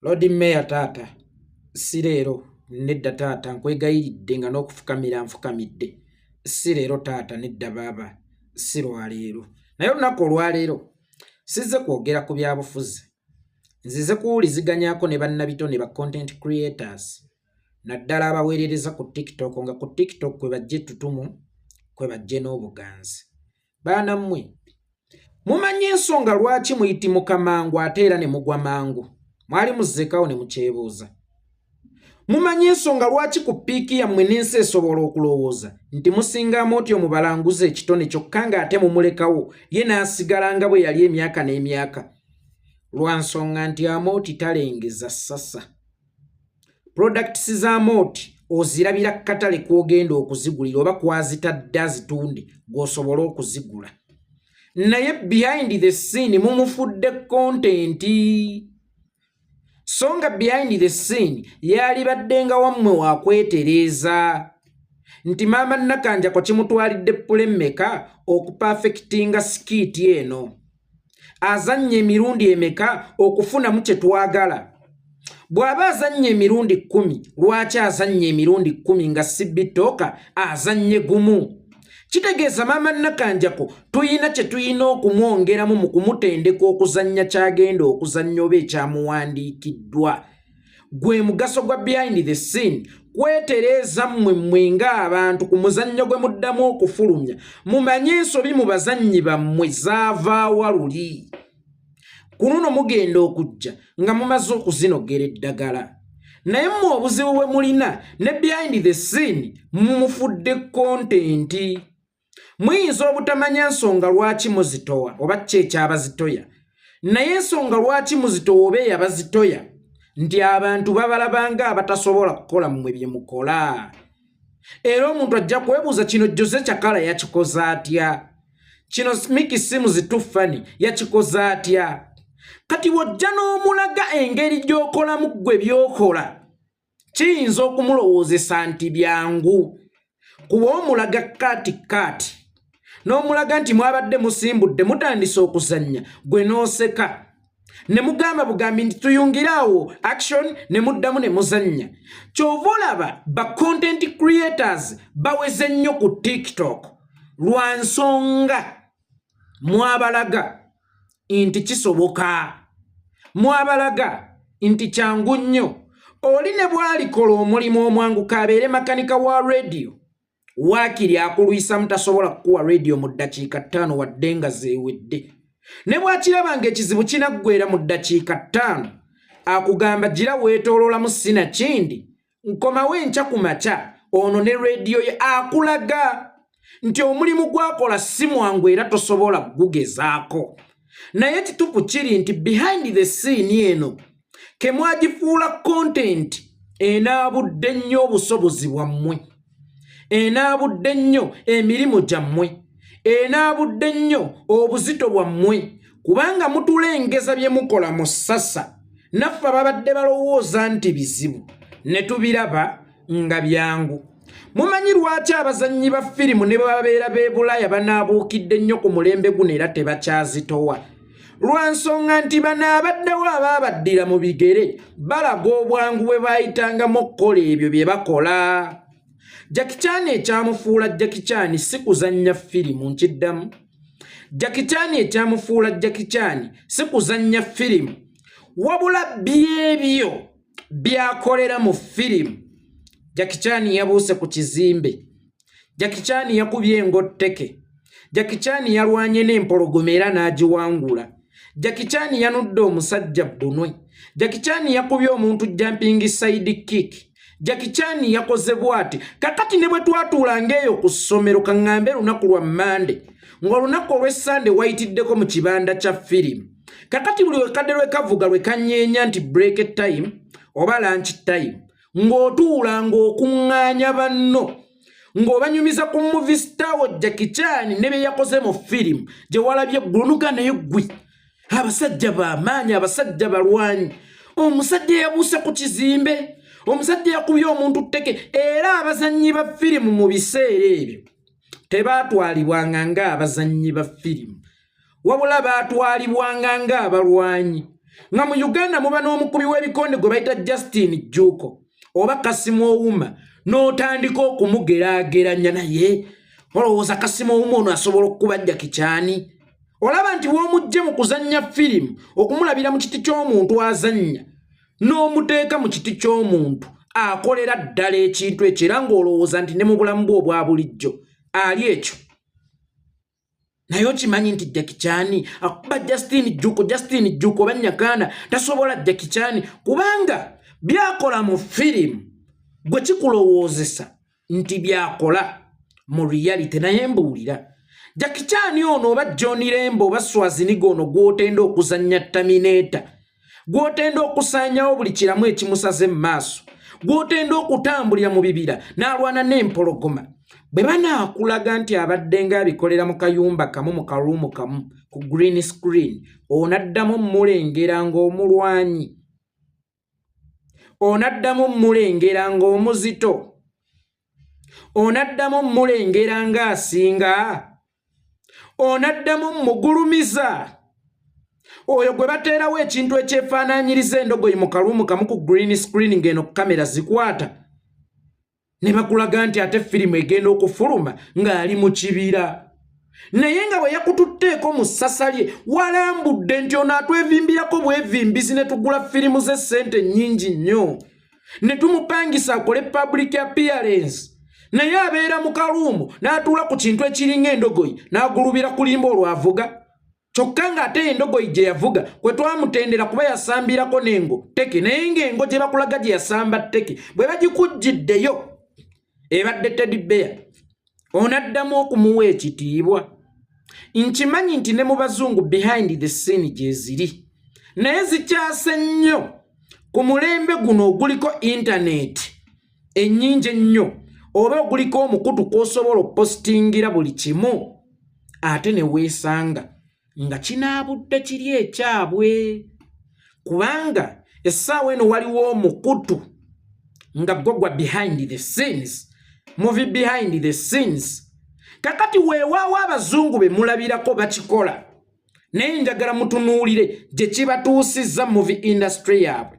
Lord Mayor taata, si leero, nedda taata, nkwegayiridde nga n'okufukamira nfukamidde. Si leero taata, nedda baaba, si lwaleero. Naye olunaku olwaleero sizze kwogera ku byabufuzi. Nzize kuwuliziganyako ne bannabitone ba content creators naddala abaweerereza ku TikTok nga ku TikTok kwe bajja ettutumu kwe bajje n'obuganzi. Baana mmwe mumanyi ensonga lwaki muyitimuka mangu ate era ne mugwa mangu? Mwali muzzeekawo ne mukyebuuza. Mumanyi ensonga lwaki ku piiki yammwe n'ensi esobola okulowooza nti musinga Amooti omubalanguza ekitone kyokka ng'ate mumulekawo ye n'asigala nga bwe yali emyaka n'emyaka? Lwa nsonga nti Amooti talengeza ssasa. Products za Amooti ozirabira ku katale kw'ogenda okuzigulira oba kwazitadde azitunde gw'osobole okuzigula. Naye behind the scene mumufudde content. So nga behind the scene yalibadde nga wammwe wakwetereeza nti maama Nakanjako kimutwalidde pule mmeka okupafekitinga skit eno, azannya emirundi emeka okufunamu kye twagala. Bw'aba azannya emirundi 10, lwaki azannya emirundi 10 nga Sibitooka azannye gumu? Kitegeeza maama Nakanjako tuyina kye tuyina okumwongeramu mu kumutendeka okuzannya ky'agenda okuzannya oba ekyamuwandiikiddwa. Gwe mugaso gwa behind the scene, kwetereeza mmwe mmwe ng'abantu ku muzannyo gwe muddamu okufulumya, mumanye ensobi mu bazannyi bammwe zaavaawa luli. Ku luno mugenda okujja nga mumaze okuzinogera eddagala. Naye mmwe obuzibu bwe mulina ne behind the scene mumufudde content. Muyinza obutamanya nsonga lwaki muzitowa oba ki ekyabazitoya, naye ensonga lwaki muzitowa oba eyabazitoya nti abantu babalabanga abatasobola kukola mmwe bye mukola. Era omuntu ajja kwebuuza kino Jose Chakala yakikoze atya, kino Miki Simuzi Tufani yakikoze atya. Kati wojja n'omulaga engeri gy'okolamu ggwe by'okola, kiyinza okumulowoozesa nti byangu, kuba omulaga kaati kaati n'omulaga nti mwabadde musimbudde mutandise okuzannya, gwe n'oseka ne mugamba bugambi nti tuyungire awo action ne muddamu ne muzannya. Ky'ova olaba ba content creators baweze nnyo ku TikTok lwa nsonga mwabalaga nti kisoboka, mwabalaga nti kyangu nnyo. Oli ne bw'alikola omulimu omwangu k'abeere makanika wa radio, waakiri akulwisa mutasobola kukuwa radio mu ddakiika 5 wadde nga zeewedde. Ne bw'akiraba ng'ekizibu kinaggwera mu ddakiika 5, akugamba gira weetooloolamu sina kindi nkomawo enkya ku makya. Ono ne rediyo ye akulaga nti omulimu gwakola si mwangu era tosobola kugugezaako. Naye ekituufu kiri nti behind the scene eno ke mwagifuula content enaabudde nnyo obusobozi bwammwe, enaabudde nnyo emirimu gyammwe, enaabudde nnyo obuzito bwammwe, kubanga mutulengeza bye mukola mu ssasa naffe ababadde balowooza nti bizibu ne tubiraba nga byangu. Mumanyi lwaki abazannyi ba firimu ne babeera b'e Bulaaya banaabuukidde nnyo ku mulembe guno era tebakyazitowa? Lwa nsonga nti bano abaddewo abaabaddira mu bigere balaga obwangu bwe baayitangamu okukola ebyo bye bakola. Jackie Chan ekyamufuula Jackie Chan si kuzannya firimu, nkiddamu. Jackie Chan ekyamufuula Jackie Chan si kuzannya firimu, wabula byebyo byakolera mu firimu. Jackie Chan yabuuse ku kizimbe, Jackie Chan yakubye engotteke, Jackie Chan yalwanye n'empologoma era n'agiwangula, Jackie Chan yanudde omusajja bbunwe, Jackie Chan yakubye omuntu jumping side kick, Jackie Chan yakoze bw'ati. Kakati ne bwe twatuulanga eyo ku ssomero, kaŋŋambe lunaku lwa Mmande ng'olunaku olw'Essande wayitiddeko mu kibanda kya firimu, kakati buli wekadde lwe kavuga lwe kanyeenya nti break time oba lunch time, ng'otuula ng'okuŋŋaanya banno ng'obanyumiza ku movie star wo Jackie Chan ne bye yakoze mu firimu gye walabye eggulu. Naye ggwe abasajja b'amaanyi, abasajja balwanyi, omusajja yabuuse ku kizimbe, omusajja yakubye omuntu tteke. Era abazannyi ba firimu mu biseera ebyo tebaatwalibwanga ng'abazannyi ba firimu, wabula baatwalibwanga ng'abalwanyi. Nga mu Uganda muba n'omukubi w'ebikonde gwe bayita Justin Jjuuko oba Kasimu Ouma, n'otandika okumugeraageranya naye. Olowooza Kasimu Ouma ono asobola okukuba Jackie Chan? Olaba nti bw'omuggye mu kuzannya firimu, okumulabira mu kiti ky'omuntu azannya n'omuteeka mu kiti ky'omuntu akolera ddala ekintu ekyo, era ng'olowooza nti ne mu bulamu bwe obwa bulijjo ali ekyo. Naye okimanyi nti Jackie Chan akuba Justin Jjuuko, Justin Jjuuko oba Nyakaana tasobola Jackie Chan, kubanga byakola mu firimu gwe kikulowoozesa nti byakola mu reality. Naye mbuulira, Jackie Chan ono oba John Rambo oba Schwarzenegger ono gw'otenda okuzannya Terminator, gw'otenda okusaanyawo buli kiramu ekimusaze mu maaso, gw'otenda okutambulira mu bibira n'alwana n'empologoma, bwe banaakulaga nti abadde ng'abikolera mu kayumba kamu, mu karuumu kamu, ku green screen, onaddamu mmulengera ng'omulwanyi? Onaddamu mmulengera ng'omuzito? Onaddamu mmulengera ng'asinga? Onaddamu mmugulumiza oyo gwe bateerawo ekintu ekyefaanaanyiriza endogoyi mu kaluumu kamu ku green screen, ng'eno kamera zikwata, ne bakulaga nti ate firimu egenda okufuluma ng'ali mu kibira? Naye nga bwe yakututteeko mu ssasa lye, walambudde nti ono atwevimbirako bwevimbizi, ne tugula firimu z'essente nnyingi nnyo ne tumupangisa akole public appearance, naye abeera mu kaluumu n'atuula ku kintu ekiringa endogoyi n'agulubira kulimba olwavuga. Kyokka ng'ate endogoyi gye yavuga kwe twamutendera kuba yasambirako n'engo teke, naye ng'engo gye bakulaga gye yasamba teke, bwe bagikugiddeyo ebadde teddy bear, onaddamu okumuwa ekitiibwa? Nkimanyi nti ne mu bazungu behind the scene gye ziri, naye zikyase nnyo ku mulembe guno oguliko intaneti ennyingi ennyo, oba oguliko omukutu kw'osobola okupositingira buli kimu, ate ne weesanga nga kinaabudde kiri ekyabwe, kubanga essaawa eno waliwo omukutu nga gwo gwa behind the scenes, movie behind the scenes. Kakati weewaawo abazungu be mulabirako bakikola, naye njagala mutunuulire gye kibatuusizza movie industry yaabwe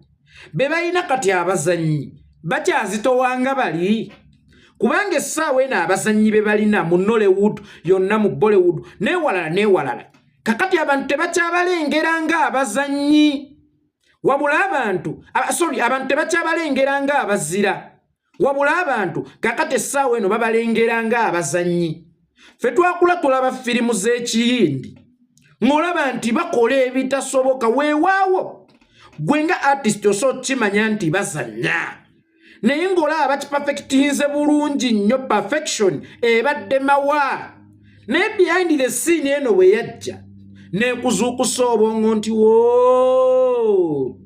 be balina kati. Abazannyi bakyazitowanga bali, kubanga essaawa eno abazannyi be balina mu Nollywood yonna, mu Bollywood neewalala neewalala, kakati abantu tebakyabalengera ng'abazannyi, wabula abantu, sorry, abantu tebakyabalengera ng'abazira, wabula abantu kakati essaawa eno babalengera ng'abazannyi. Ffe twakula tulaba firimu z'Ekiyindi ng'olaba nti bakola ebitasoboka. Weewaawo gwe nga artist osobola okukimanya nti bazannya, naye ng'olaba bakiperfectinze bulungi nnyo, perfection ebadde mawa. Naye behind the scene eno bwe yajja nekuzuukusa obwongo nti wo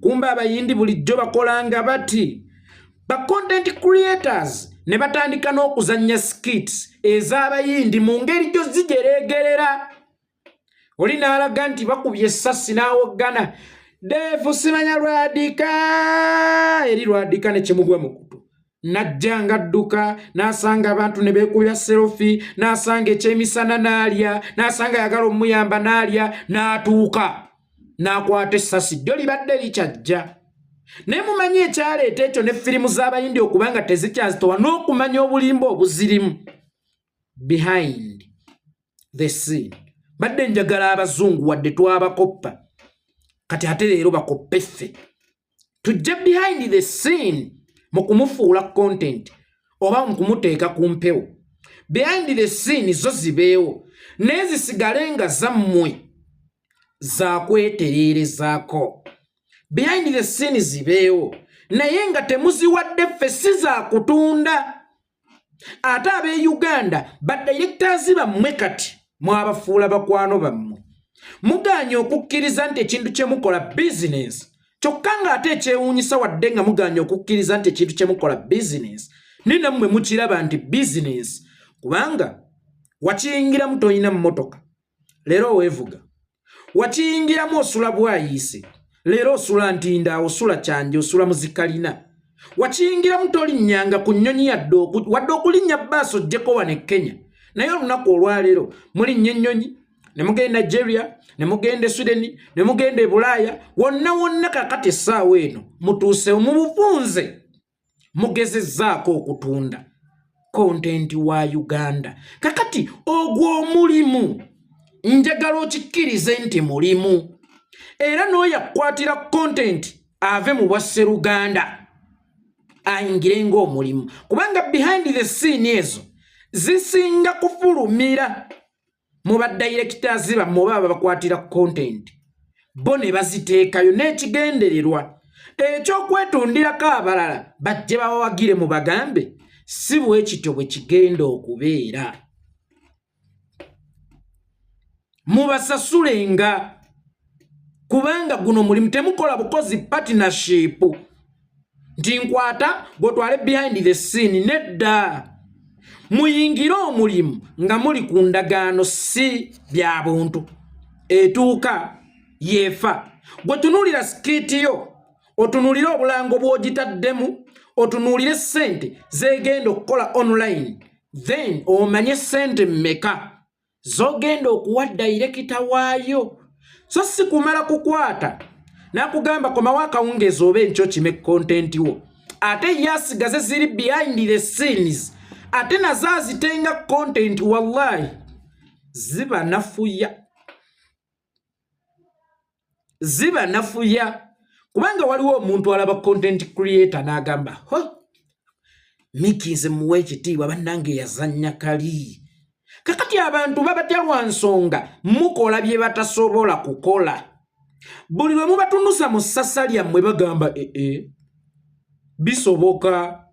kumbe Abayindi bulijjo bakolanga bati. Ba content creators ne batandika n'okuzannya skits ez'Abayindi mu ngeri gyo zigeregerera. Oli n'alaga nti bakubye essasi n'awoggana deefu simanya lwadika eri lwadika ne kimugwa mu kutu, najja nga adduka n'asanga abantu ne beekubira selfie, n'asanga ekyemisana n'alya, n'asanga ayagala omuyamba n'alya, n'atuuka n'akwata essasi ddyo libadde likyajja. Naye mumanyi ekyaleeta ekyo ne firimu z'Abayindi okuba nga tezikyazitowa n'okumanya obulimba obuzirimu behind the scene? Badde njagala abazungu, wadde twabakoppa, kati ate leero bakoppe ffe, tujje behind the scene mu kumufuula content oba mu kumuteeka ku mpewo. Behind the scene zo zibeewo, naye zisigale nga zammwe zakwetereerezaako. Behind the scene zibeewo, naye nga temuziwadde ffe, si zakutunda. Ate ab'e Uganda, badirectors bammwe kati mwabafuula bakwano bammwe, mugaanye okukkiriza nti ekintu kye mukola bizinesi. Kyokka ng'ate ekyewuunyisa, wadde nga mugaanye okukkiriza nti ekintu kye mukola bizinesi, naye nammwe mukiraba nti bizinesi, kubanga wakiyingiramu tolina mmotoka, leero weevuga. Wakiyingiramu osula Bwayiise, leero osula Ntinda, osula Kyanje, osula muzikalina. Wakiyingiramu tolinnyanga ku nnyonyi yadde wadde okulinnya baasi ojjeko wano e Kenya, naye olunaku olwaleero mulinnya ennyonyi. ne mugenda Nigeria, ne mugenda e Sweden, ne mugenda e Bulaaya, wonna wonna. Kakati essaawa eno mutuuse mu bufunze mugezezzaako okutunda content wa Uganda. Kakati ogwo omulimu njagala okikkirize nti mulimu, era n'oyo akukwatira content ave mu bwasseruganda ayingire ng'omulimu, kubanga behind the scene ezo zisinga kufulumira mu badirectors bammwe oba babakwatira content, bo ne baziteekayo n'ekigendererwa ekyokwetundirako abalala bajje bawagire. Mu bagambe si bwe kityo bwe kigenda okubeera, mubasasulenga, kubanga guno mulimu. Temukola bukozi partnership nti nkwata gwotwale behind the scene. Nedda, muyingire omulimu nga muli ku ndagaano, si bya buntu etuuka yeefa. Gwe tunuulira skit yo, otunuulire obulango bw'ogitaddemu, otunuulire ssente zegenda okukola online, then omanye ssente mmeka z'ogenda okuwa director waayo. So si kumala kukwata n'akugamba komawo akawungeezi oba enkyo kime content wo, ate ye asigaze ziri behind the scenes, ate nazo azitenga content. Wallahi ziba nafuya, ziba nafuya, kubanga waliwo omuntu alaba content creator n'agamba, "Ho, Miki nze muwa ekitiibwa, bannange yazannya kali." Kakati abantu babatya lwa nsonga mukola bye batasobola kukola. Buli lwe mubatunusa mu ssasa lyammwe bagamba, "Ee, bisoboka."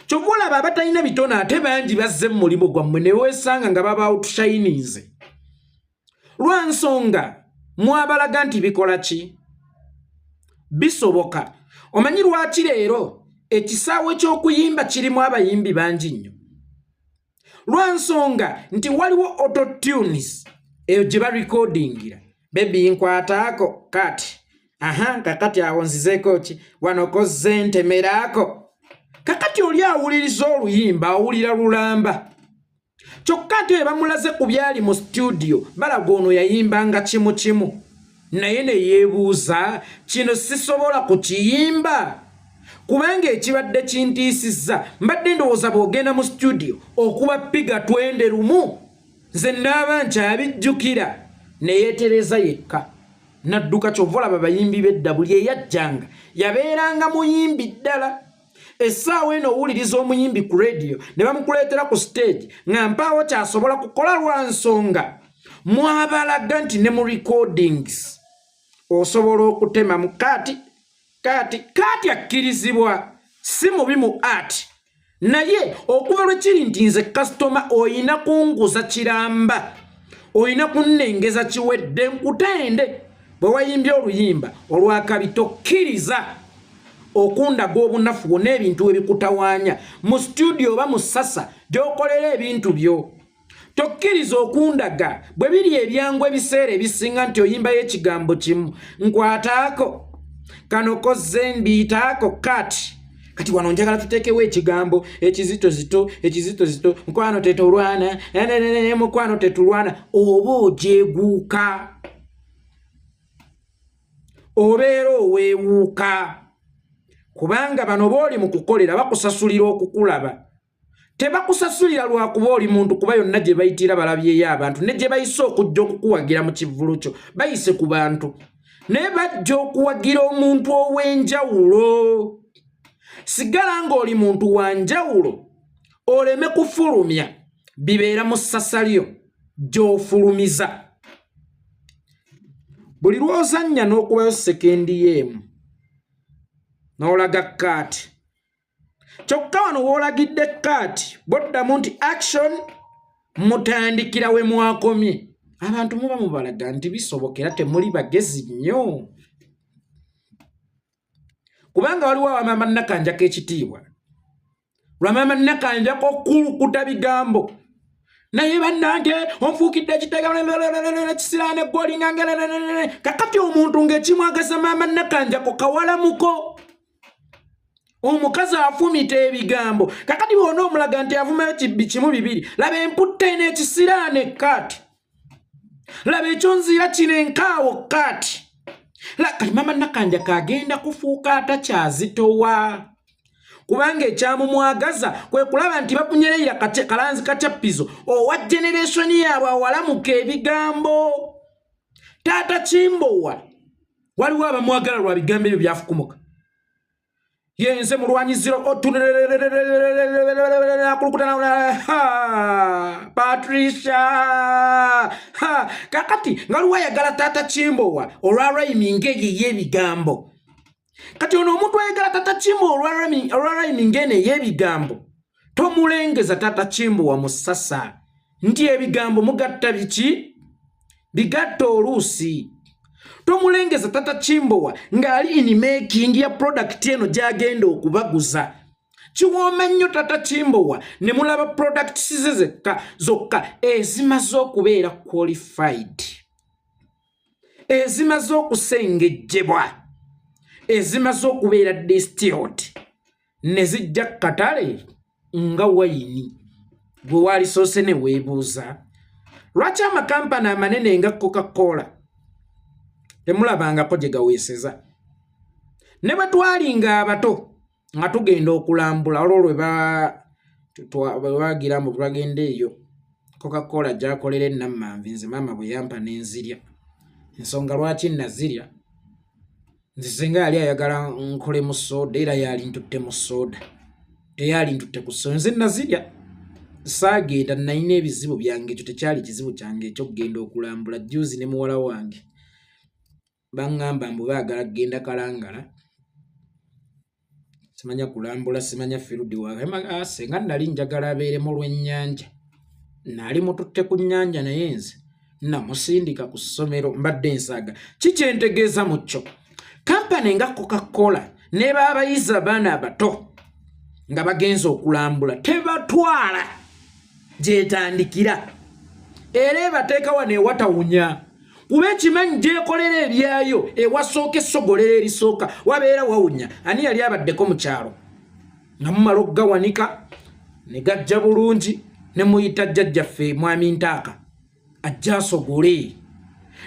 Kyova olaba abatalina bitono ate bangi bazze mu mulimu gwammwe, ne weesanga nga baba outshininze lwa nsonga mwabalaga nti bikola ki, bisoboka. Omanyi lwaki leero ekisaawe ky'okuyimba kirimu abayimbi bangi nnyo? Lwa nsonga nti waliwo autotunes eyo gye barecordingira, "Baby, nkwataako kati, aha, kakati awo nzizeeko ki wano, kozze ntemeraako." Kakati oli awuliriza oluyimba awulira lulamba, kyokka ate bamulaze ku byali mu studio, balaga ono yayimbanga kimu kimu, naye ne yeebuuza, "Kino sisobola kukiyimba, kubanga ekibadde kintiisizza mbadde ndowooza bw'ogenda mu studio okuba piga twende lumu, nze naaba nkyabijjukira." Neyeetereza yekka nadduka. Kyova olaba bayimbi b'edda buli eyajjanga yabeeranga muyimbi ddala. Essaawa eno owuliriza omuyimbi ku rediyo ne bamukuleetera ku stage nga mpaawo kyasobola kukola, lwa nsonga mwabalaga nti ne mu recordings osobola okutema mu kaati kaati kaati. Akkirizibwa si mubi mu art, naye okuva lwe kiri nti nze kasitoma oyina kunguza kiramba, oyina kunnengeza kiwedde, nkutende. Bwe wayimbye oluyimba olwakabi, tokkiriza okundaga obunafu bwo n'ebintu ebikutawaanya mu studio oba mu ssasa gy'okolera ebintu byo. Tokkiriza okundaga bwe biri ebyangu ebiseera ebisinga nti oyimbayo ekigambo kimu, nkwataako kano, kozze mbiitaako kati kati wano njagala tuteekewo ekigambo ekizitozito ekizitozito, mukwano tetulwana, mukwano tetulwana. Oba ogyeguuka, obeera oweewuuka, kubanga bano booli mu kukolera bakusasulira okukulaba. Tebakusasulira lwakuba oli muntu, kuba yonna gye bayitira balabyeyo abantu, ne gye bayise okujja okukuwagira mu kivvulu kyo bayise ku bantu, naye bajja okuwagira omuntu ow'enjawulo. Sigala ng'oli muntu wa njawulo, oleme kufulumya bibeera mu ssasa lyo gy'ofulumiza. Buli lw'ozannya n'okubayo second yeemu n'olaga cut, kyokka wano w'olagidde cut, bw'oddamu nti action, mutandikira we mwakomye. Abantu muba mubalaga nti bisobokera, temuli bagezi nnyo, kubanga waliwo abamaama Nakanjako ekitiibwa lwamaama Nakanjako okukulukuta bigambo, "Naye bannange onfuukidde ekiteega kisiraane gwolingange." Kakati omuntu ng'ekimwagaza maama Nakanjako kawalamuko, omukazi afumita ebigambo. Kakati bwona omulaga nti avumayo kibbi kimu bibiri, laba emputta eno ekisiraane kati. Laba ekyonziira kino enkaawo kaati. Kati mama Nakanja kagenda kufuuka atakyazitowa, kubanga ekyamumwagaza kwe kulaba nti bakunyerera kalanzi kacappizo owa generation yaabwe awalamuka ebigambo. Taata Kimbowa waliwo abamwagala lwa bigambo ebyo byafukumuka. Yenze mulwanyi zero akulukuta Patricia. Kakati nga waliwo ayagala taata Kimbowa olwa rhyming eyo ey'ebigambo. Kati ono omuntu ayagala taata Kimbowa olwa rhyming eno ey'ebigambo, tomulengeza taata Kimbowa mu ssasa nti ebigambo mugatta biki bigatta oluusi. Tomulengeza tata Kimbowa ng'ali in making ya product eno gy'agenda okubaguza. Kiwooma nnyo tata Kimbowa ne mulaba products ze zekka zokka ezimaze okubeera qualified, ezimaze okusengejjebwa, ezimaze okubeera distilled ne zijja katale nga wayini. Gwe waalisoose ne weebuuza lwaki amakampani amanene nga Coca-Cola temulabangako gye gaweeseza. Ne bwe twalinga abato nga tugenda okulambula, olwo lwe bagira mbu bagenda eyo Coca-Cola gyakolera ennammanvi, nze maama bwe yampa n'enzirya. Ensonga lwaki nazirya, nze senga yali ayagala nkole mu soda, era yali ntutte mu soda, teyali ntutte ku soda. Nze nazirya, saagenda, nalina ebizibu byange. Ekyo tekyali kizibu kyange ekyokugenda okulambula. Juzi ne muwala wange baŋŋamba mbu baagala kugenda Kalangala, simanya kulambula, simanya field wa. Senga nali njagala abeeremu lw'ennyanja, naali mututte ku nnyanja, naye nze namusindika ku ssomero. Mbadde nsaaga kikyentegeeza mu kyo kampani nga Coca-Cola ne baabayiza abaana abato nga bagenza okulambula, tebatwala gyetandikira, era ebateeka wano ewatawunya, kuba ekimanyi gyekolera ebyayo ewasooka essogolero erisooka wabeera wawunya. Ani yali abaddeko mu kyalo nga mumala okugawanika ne gajja bulungi ne muyita jjajjaffe mwami Ntaaka ajja asogole?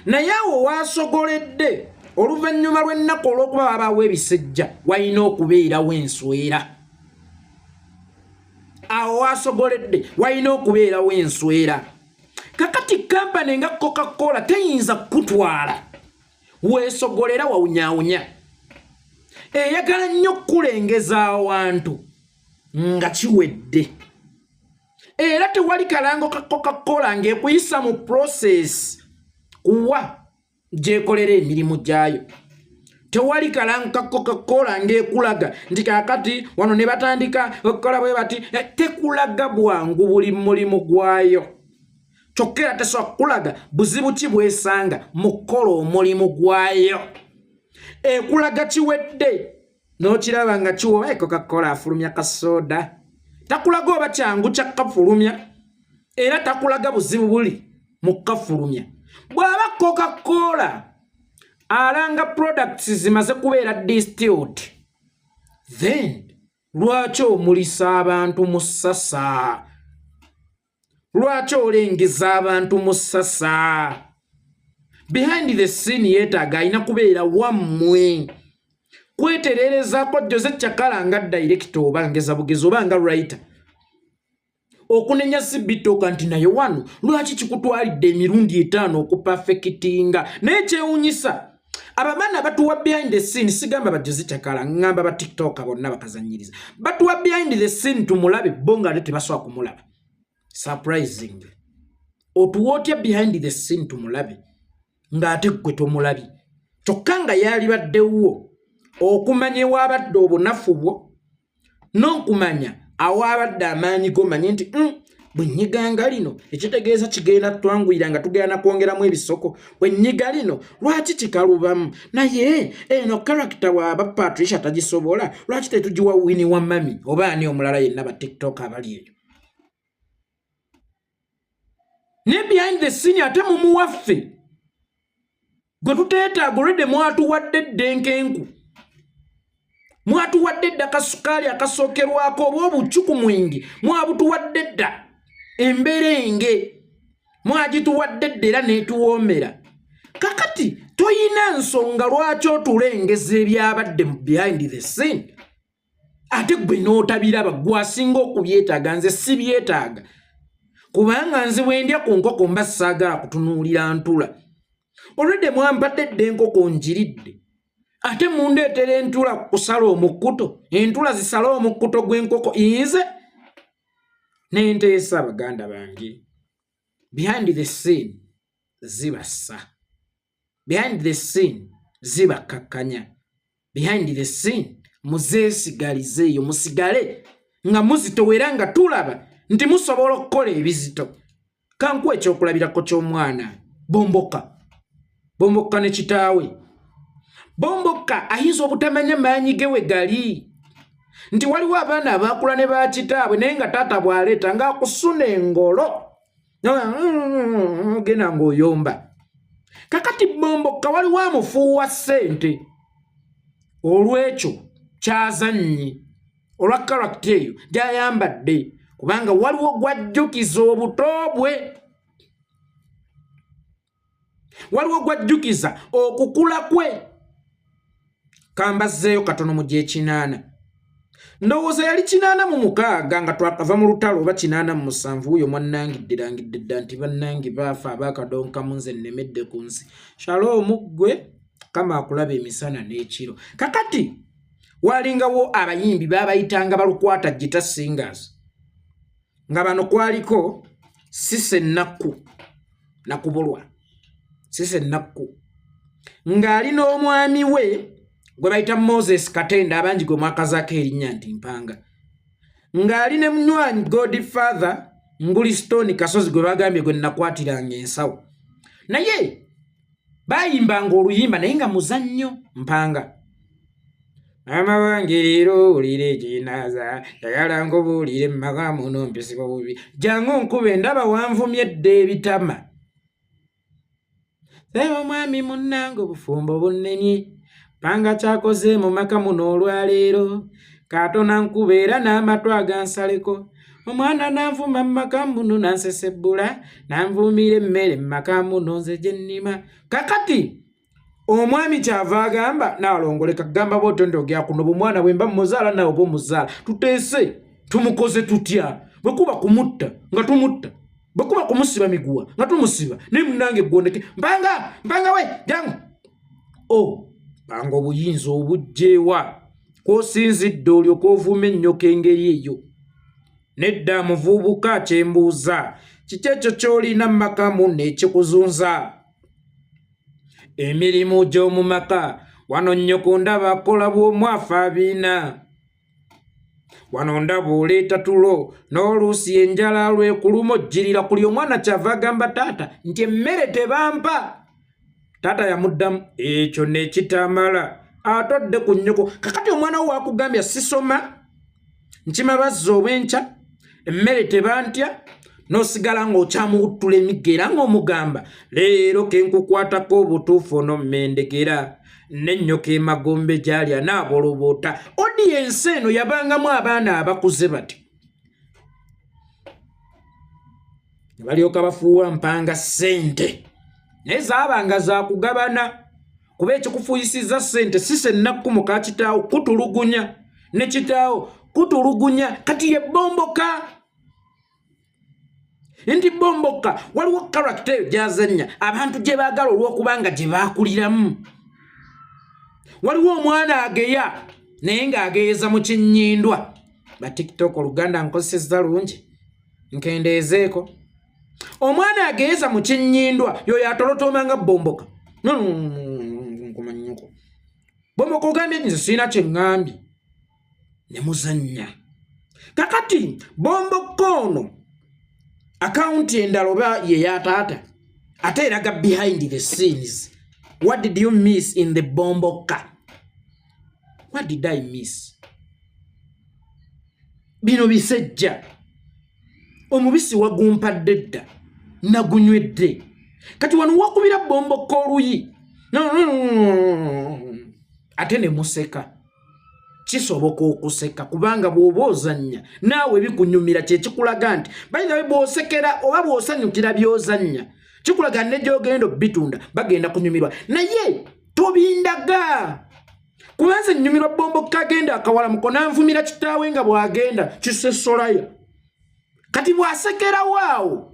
Naye awo waasogoledde oluvannyuma lw'ennaku, olw'okuba wabaawo ebisejja, walina okubeerawo enswera. Awo waasogoledde walina okubeerawo enswera. Kakati kampani nga Coca-Cola teyinza kukutwala weesogolera wawunyaawunya. Eyagala nnyo okukulengeza awantu nga kiwedde, era tewali kalango ka Coca-Cola ng'ekuyisa mu process kuwa gyekolera emirimu gyayo. Tewali kalango ka Coca-Cola ng'ekulaga nti kaakati wano ne batandika okukola bwe bati. Tekulaga bwangu buli mulimu gwayo. Kyokka era tesobola kukulaga buzibu ki bwesanga mu kukola omulimu gwayo. Ekulaga kiwedde n'okiraba nga kiwoba. Coca-Cola afulumya kasooda, takulaga oba kyangu kyakafulumya, era takulaga buzibu buli mu kafulumya. Bw'aba Coca-Cola alanga products zimaze kubeera distilled, then lwaki omulisa abantu mu ssasa? Lwaki olengeza abantu mu ssasa? Behind the scene yeetaaga alina kubeera wammwe kwetereerezaako Jose Chakala nga director, oba ngeza bugezi, oba nga writer, okunenya si bitooka nti naye wano lwaki kikutwalidde emirundi 5 okuperfectinga? Naye kyewunyisa ababaana batuwa behind the scene. Sigamba ba Jose Chakala, ŋŋamba ba TikToka bonna bakazanyiriza batuwa behind the scene tumulabe, bo nga ate tebasobola kumulaba. Surprising, otuwa otya behind the scene tumulabe ng'ate ggwe tomulabye, kyokka nga yalibaddewo okumanya ewaabadde obunafu bwo n'okumanya awaabadde amaanyi go, manye nti bwe nnyiganga lino ekitegeeza kigenda twanguyira nga tugenda nakwongeramu ebisoko. Bwe nnyiga lino lwaki kikalubamu? Naye eno character waaba Patricia tagisobola, lwaki tetugiwa Wini wa mami oba ani omulala yenna ba TikTok abali eyo? Ne behind the scene ate mumuwaffe gwe tuteetaaga. Olwedde mwatuwadde dda enkenku, mwatuwadde dda kasukaali akasookerwako oba obucuku mwingi, mwabutuwadde dda emberenge. Mwagituwadde dda era n'etuwoomera. Kakati toyina nsonga lwaki otulengeza ebyabadde mu behind the scene, ate gwe n'otabiraba. Gwe asinga okubyetaaga, nze sibyetaaga, kubanga nze bwe ndya ku nkoko mba saagala kutunuulira ntula. Olwedde mwampadde dda enkoko ngiridde, ate mundeetera entula kusala omukkuto. Entula zisale omukkuto gw'enkoko? Nze nenteesa, baganda bange, behind the scene zibassa, behind the scene zibakkakkanya, behind the scene muzeesigalizeeyo, musigale nga muzitowera nga tulaba nti musobola okukola ebizito. Kankuwa ekyokulabirako ky'omwana Bomboka. Bomboka ne kitaawe. Bomboka ayinza obutamanya maanyi ge we gali, nti waliwo abaana abaakula ne bakitaabwe, naye nga taata bw'aleeta ng'akusuna engolo, genda ng'oyomba. Kakati Bomboka waliwo amufuuwa ssente olw'ekyo kyazannyi, olwa character eyo gy'ayambadde, kubanga waliwo gwajjukiza obuto bwe, waliwo gwajjukiza okukula kwe. Kambazzeeyo katono mu gyekinaana, ndowooza yali 86 nga twakava mu lutalo, oba 87. Wuyo mwannangidde langidde dda nti bannange baafa abaakadonkamu, nze nnemedde ku nsi. Shaloomu ggwe kama akulaba emisana n'ekiro. Kakati walingawo abayimbi babayitanga balukwata guitar singers, nga bano kwaliko Sise Nakku Nakubulwa. Sise Nakku ng'ali n'omwami we gwe bayita Moses Katenda, abangi gwe mwakazaako erinnya nti Mpanga, ng'ali ne munywanyi Godfather Nguli Stone Kasozi, gwe bagambye gwe nakwatiranga ensawo. Naye bayimbanga oluyimba naye nga muzannyo. Mpanga, "Maama wange leero owulira ekinaaza, njagala nkubuulire, mumaka muno mpisibwa bubi, jangu nkube, ndaba wanvumye edda ebitama. Sebo omwami munnange, obufumbo bunnemye, panga kyakoze mu maka muno olwaleero, katona nkuba era n'amatu agansaleko. Omwana nanvuma mu maka muno, nansesebbula, nanvuumira emmere mu maka muno nze gye nnima." Kakati omwami kyava agamba naalongoleka, kugamba bwotyo nti ogya kuno bumwana bwe mba muzaala nawe oba omuzaala, tuteese tumukoze tutya? Bwe kuba kumutta nga tumutta, bwe kuba kumusiba miguwa nga tumusiba, naye munange gwondeke. Mpanga, Mpanga we jangu. O mpanga, obuyinza obujjeewa kwosinzidde olyoka ovuuma ennyoka engeri eyo? Nedda muvubuka, kyembuuza, kiki ekyo ky'olina mu maka munno ekikuzunza? Emirimu gy'omu maka wano nnyoko ndaba akola bw'omwafa abiina wano, ndaba oleeta tulo n'oluusi enjala lwekuluma ojjirira kuli. Omwana kyava agamba taata nti emmere tebampa. Taata yamuddamu ekyo nekitamala, atodde ku nnyoko. Kakati omwana wo wakugambya sisoma, nkima bazza obwenkya, emmere tebantya, n'osigala ng'okyamuwuttula emigga era ng'omugamba leero kenkukwatako obutuufu ono mmendegera n'ennyoka emagombe gy'ali anaaboloboota. Audience eno yabangamu abaana abakuze bati, ne balyoka bafuuwa Mpanga ssente, naye zaabanga zakugabana, kuba ekikufuuyisizza ssente si sennakku muka kitaawo kutulugunya ne kitaawo kutulugunya. Kati ye Bomboka, nti Bomboka waliwo character eyo gyazannya abantu gye baagala olw'okubanga gye baakuliramu. Waliwo omwana ageya naye ng'ageyeza mu kinnyindwa. Ba TikTok, Oluganda nkozesezza lungi, nkendeezeeko. Omwana ageyeza mu kinnyindwa yoyo atolotooma nga Bomboka. Nkumanyuko Bomboka, ogambye nze sirina kye ŋŋambye ne muzannya. Kakati Bomboka ono account endala oba ye ya taata, ate eraga behind the scenes. What did you miss in the Bomboka? What did I miss? Bino bisejja omubisi wagumpadde dda, nagunywedde. Kati wano wakubira Bomboka oluyi ate ne museka. Kisoboka okuseka kubanga bw'oba ozannya naawe bikunyumira, kyekikulaga nti bayinawe bw'osekera oba bw'osanyukira by'ozannya kikulaga ne gy'ogenda obitunda bagenda kunyumirwa. Naye tobindaga kuba nze nnyumirwa bombo kagenda akawala muko nanvumira kitaawe nga bw'agenda kisesolaya. Kati bw'asekerawo awo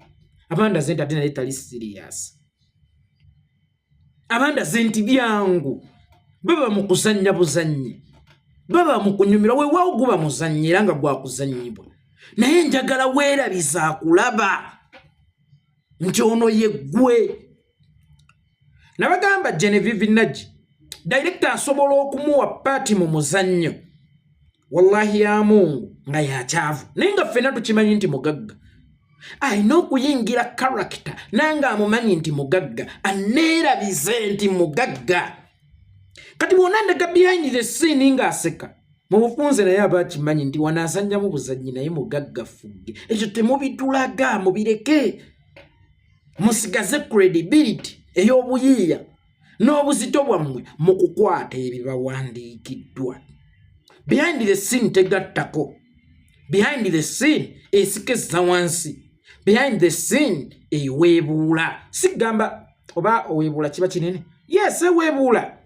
abandaze nti ate naye tali siriyasi, abandaze nti byangu, baba mu kuzannya buzannyi, baba mu kunyumirwa. Weewaawo guba muzannyi era nga gwakuzannyibwa, naye njagala weerabiza akulaba nti ono ye ggwe. Nabagamba Genevieve Nagi director asobola okumuwa paati mu muzannyo, wallahi ya Mungu nga yakyavu, naye nga ffenna tukimanyi nti mugagga, alina okuyingira character nange amumanyi nti mugagga, aneerabize nti mugagga. Kati bwona ndaga behind the scene ng'aseka mu bufunze, naye aba akimanyi nti wano azannyamu buzannyi, naye mugagga fugge. Ekyo temubitulaga, mubireke, musigaze credibility ey'obuyiiya n'obuzito bwammwe mu kukwata ebibawandiikiddwa. Behind the scene tegattako, behind the scene esikezza wansi, behind the scene eweebuula. Sigamba oba oweebuula kiba kinene, yes, eweebuula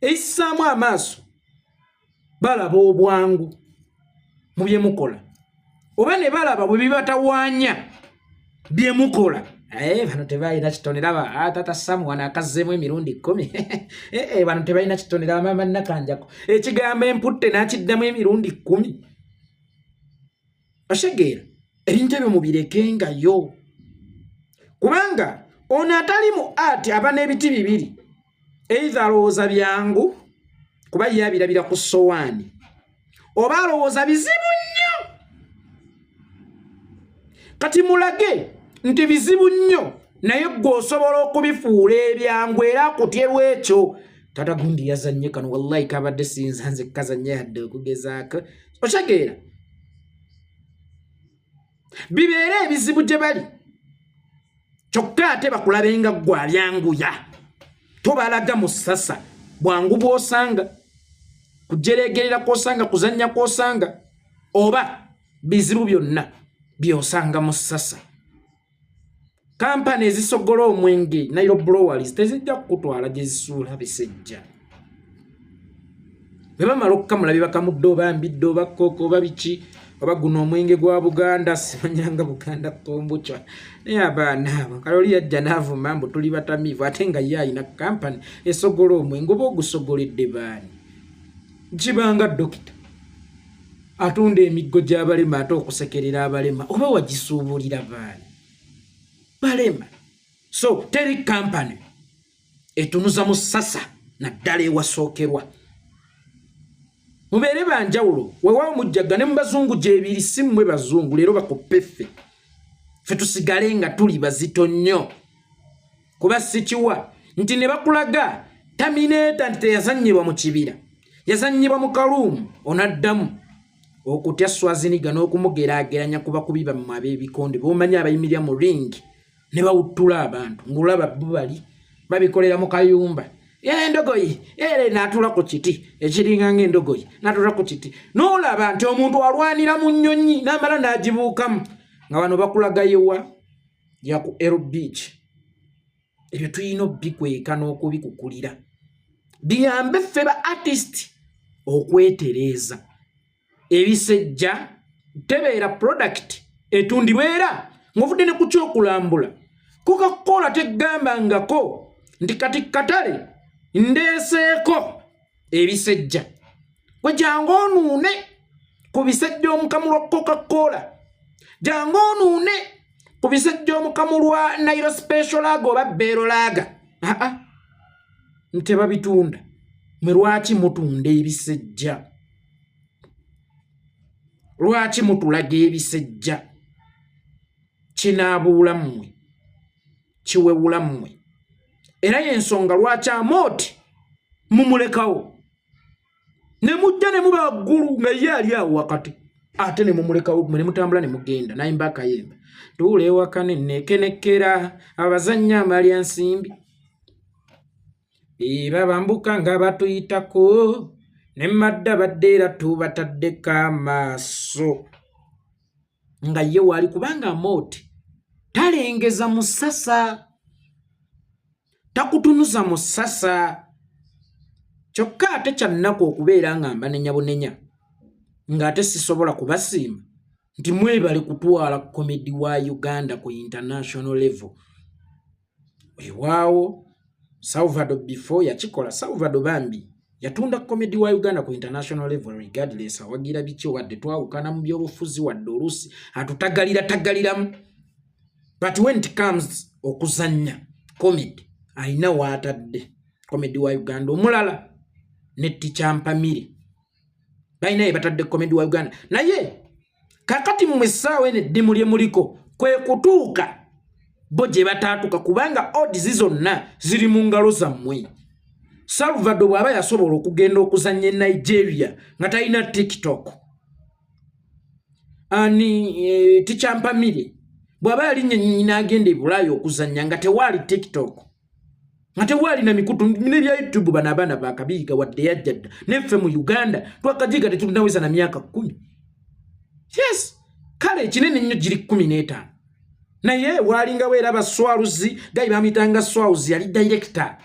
eyissaamu amaaso, balaba obwangu mu bye mukola oba ne balaba bwe bibatawaanya bye mukola. Bano tebalina kitone, laba tata Samu wano akazzeemu emirundi 10. Bano tebalina kitone, laba maama Nakanjako ekigambo emputte n'akiddamu emirundi 10. Otegeera? Ebintu ebyo mubirekengayo, kubanga ono atali mu art aba n'ebiti bibiri: either alowooza byangu kuba ye abirabira ku sowaani, oba alowooza bizibu nnyo. Kati mulage nti bizibu nnyo, naye gwe osobola okubifuula ebyangu era akutyerwa ekyo. Tata gundi yazannye kano, wallahi kabadde sinza nze kazannye yadde okugezaako. Otegeera? Bibeere ebizibu gye bali, kyokka ate bakulabenga ggwe abyanguya. Tobalaga mu ssasa bwangu bw'osanga kujeregerera kw'osanga kuzannya kw'osanga oba bizibu byonna by'osanga mu ssasa. Kampani ezisogola omwenge, Nile Breweries, tezijja kukutwala gye zisuula bisejja. Bwe bamala okukamula bibakamudde oba mbidde oba kooko oba biki oba guno omwenge gwa Buganda, simanyanga Buganda kombucha. Naye abaana abo kale oli yajja n'avuma mbu tuli batamiivu, ate nga ye alina kampani esogola omwenge. Oba ogusogoledde baani? Kibanga dokita atunda emiggo gy'abalema ate okusekerera abalema, oba wagisuubulira baani? Balema. So teri kampani etunuza mu ssasa, naddala ewasookerwa. Mubeere banjawulo. Weewaawo mujjagga ne mu bazungu gyebiri, si mmwe bazungu leero bakoppe ffe, ffe tusigale nga tuli bazito nnyo. Kuba sikiwa nti ne bakulaga Terminator nti teyazannyibwa mu kibira, yazannyibwa mu kaluumu, onaddamu okutya Swaziniga n'okumugeraageranya ku bakubi bammwe ab'ebikonde b'omanyi abayimirira mu ring ne bawuttula abantu, ng'olaba bo bali babikolera mu kayumba. Endogoyi era n'atuula ku kiti ekiringa ng'endogoyi, n'atuula ku kiti n'olaba nti omuntu alwanira mu nnyonyi n'amala n'agibuukamu, nga bano bakulagayiwa ya ku L Beach. Ebyo tulina obikweka n'okubikukulira biyambe ffe ba artist okwetereeza. Ebisejja tebeera product etundibwa, era ng'ovudde ne ku kyokulambula, Coca-Cola tegambangako nti kati katale ndeeseeko ebisejja, gwe jangu onuune ku bisejja omukamu lwa Coca-Cola, jangu onuune ku bisejja omukamu lwa Nile Special Lager oba Bell Lager. Aa, ntebabitunda. Mwe lwaki mutunda ebisejja? Lwaki mutulaga ebisejja? Kinaabuula mmwe, kiwewula mmwe. Era yensonga lwaki amooti mumulekawo ne mujja ne muba waggulu nga ye ali awo wakati, ate ne mumulekawo mwe ne mutambula ne mugenda. Nayimba akayimba, tuula ewaka ne neekenekera abazannya amalya nsimbi, babambuka nga batuyitako. Ne Madda badde era tubataddeko amaaso nga ye waali, kubanga Amooti talengeza musasa, takutunuza musasa. Kyokka ate kyannaku okubeera nga mbanenya bunenya ng'ate sisobola kubasiima nti mwebale kutwala comedy wa Uganda ku international level. Weewaawo Salvador before yakikola. Salvador bambi yatunda comedy wa Uganda ku international level, regardless awagira biki, wadde twawukana mu byobufuzi, wadde oluusi atutagalira tagaliramu, but when it comes okuzannya comedy, alina waatadde comedy wa Uganda. Omulala ne Tikyampamire balina ye batadde comedy wa Uganda. Naye kakati mmwe essaawa eno eddimu lye muliko kwe kutuuka bo gye bataatuka, kubanga odds zonna ziri mu ngalo zammwe. Salvador bw'aba yasobola okugenda okuzannya e Nigeria nga talina TikTok, ani Tikyampamire bw'aba yalinnya ennyonyi n'agenda e Bulaaya okuzannya nga tewaali TikTok, nga tewaali na mikutu nebya YouTube, bano abaana bakabiyiga wadde yajja dda. Neffe mu Uganda twakajiga, tetunaweza na myaka 10. Yes, kale ekinene nnyo giri 15, naye waalingawo era baswaluzi gayi bamuyitanga Swawuzi, yali director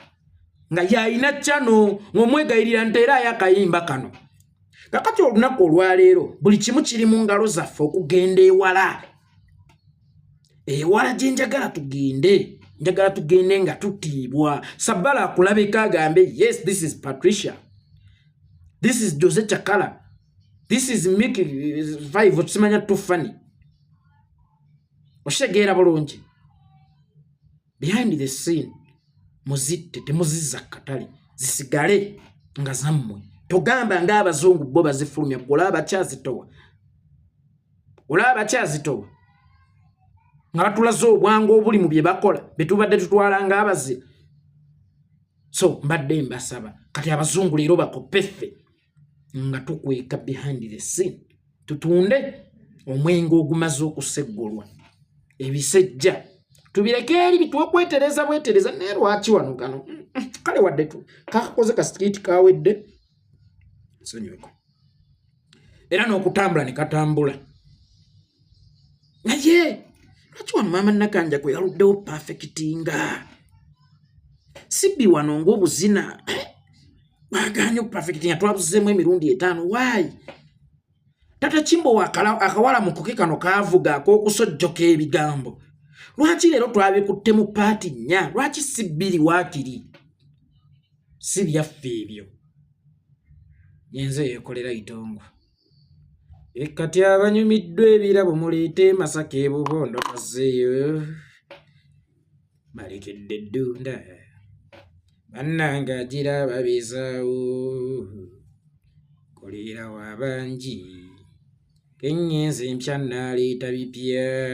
nga yalina channel ng'omwegayirira nti era ayakayimba kano. Kakati olunaku olwaleero buli kimu kiri mu ngalo zaffe okugenda ewala. Ewala gye njagala tugende, njagala tugende nga tutiibwa. Sabbala akulabeka agambe, "Yes, this is Patricia, this is Jose Chakala, this is Miki Five." Tusimanya tufani okitegeera bulungi. Behind the scene muzitte, temuzizza katale, zisigale nga zammwe. Togamba ng'abazungu bo bazifulumya. Gwe bakyazitowa, olaba bakyazitowa nga batulaze obwangu obuli mu bye bakola bye tubadde tutwala ng'abazira. So mbadde mbasaba kati abazungu leero bakoppe ffe nga tukweka behind the scene, tutunde omwenge ogumaze okuseggulwa, ebisejja tubireke eri bitwokwetereza bwetereza. Naye lwaki wano gano kale wadde kakakoze kasikiiti kawedde nsonyiweko era n'okutambula ne katambula, naye lwaki wano maama Nakanja kwe yaluddewo perfectinga sibbi wano ng'obuzina bwagaanye okuperfectinga? Twabuzeemu emirundi 5. Waayi tata Kimbo akawala mukoke kano kaavuga ak'okusojjoka ebigambo, lwaki leero twabikutte mu part 4? Lwaki si bbiri waakiri? Si byaffe ebyo. Yenze yeekolera itongwa. Kati abanyumiddwa ebirabo muleete e Masaka ebubondo kazeeyo balekedde eddunda bannange agira babizaawo koleera wabangi keŋŋenze empya nnaaleeta bipya.